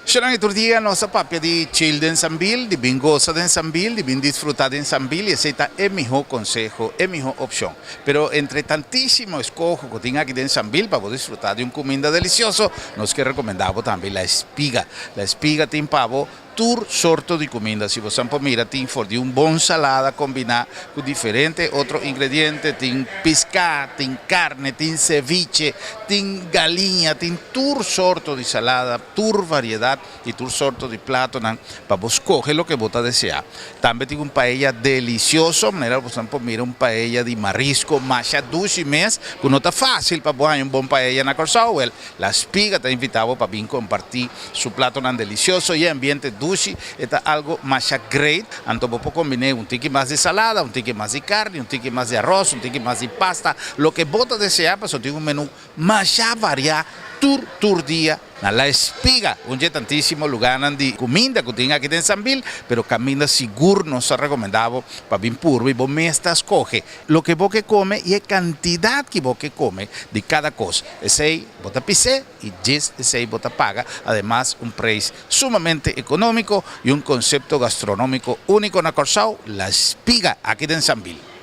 Shonnan e tur dia nos a papia di chill den Sambil, di bin gosa den Sambil, di bin disfruta den Sambil y esey ta e miho conseho, e miho opcion. Pero entre tantisimo escoho cu tin aki den Sambil pa bo disfruta di un cuminda delicioso, nos ke recomenda bo tambe La Espiga. La Espiga tin pa bo Tur sorto di kuminda, si bosan por mira tin for di un bon salada kombiná ku diferente otro ingrediente, tin piská, tin karne, tin seviche, tin galiña, tin tur sorto di salada, tur variedat i tur sorto di platonan pa bo skohe loke bo ta deseá. Tambe tin un paella delisioso, manera bosan por mira un paella di marisco masha dushi mes, ku no ta fásil pa bo haña un bon paella na Kòrsou. Wèl, La Spiga ta invitá bo pa bin kompartí su platonan delicioso y e ambiente dushi. E ta algo masha great, anto bo por combiné un tiki mas di salada, un tiki mas di carni, un tiki mas di arroz, un tiki mas di pasta, loke bo ta desea pasobra tin un menu masha variá tur tur dia na La Espiga, un dje tantisimo lugarnan di cuminda cu tin aki den Sambil, pero caminda sigur nos ta recomenda bo pa bin purba y bo mes ta scoge loke bo ke come y e cantidad ki bo ke come di cada cos. Esey bo ta pis'é y djis esey bo ta paga, ademas un preis sumamente economico y un concepto gastronomico unico na Corsou, La Espiga, aki den Sambil.